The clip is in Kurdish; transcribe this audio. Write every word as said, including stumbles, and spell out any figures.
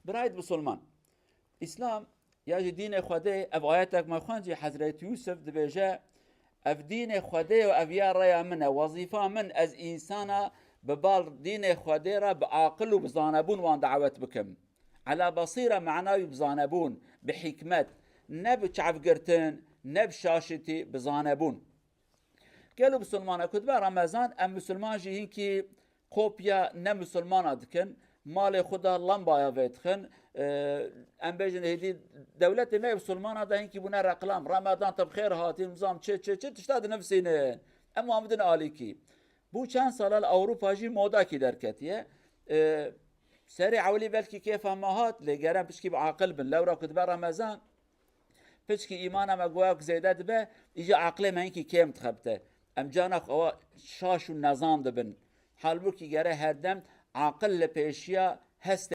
Birayt Bisilman, Îslam ya jî dînê Xwedê, ev ayetek me xwend jî, Hezretî Yûsif dibêje, ev dînê Xwedê ye û ev ya rêya min e, wezîfa min, ez însana bi bal dînê Xwedê re bi aqil û bi zanebûn wan dawet bikim. Ela besîre mana wî bi zanebûn, bi hîkmet, ne bi çavgirtin, ne bi şaşitî, bi zanebûn. Gelo Bisilmana ku dibe Remezan, em Bisilman jî hinkî kopya ne Bisilmana dikin, malê xwe de lembaya vedixin, e, em bêjin hêdî dewletê me Bisilmana de hinkî bûne reklam, Remezan te bi xêr hatî, nizam çi, çi, çi, tişta dinivîsînin. Em wan bidin alîkî. Bû çend sala li Ewropa jî modakî derketiye. E, serê ewilî belkî kêfa me hat, lê gere em pişkî bi aqil bin. Lewra ku dibe Remezan, pişkî îmana me goya ku zêde dibe, îca aqilê me hinkî kêm dixebite. Em cana xwe ewa şaş û nezan dibin. Halbûkî gere her dem aqil li pêşiya hestê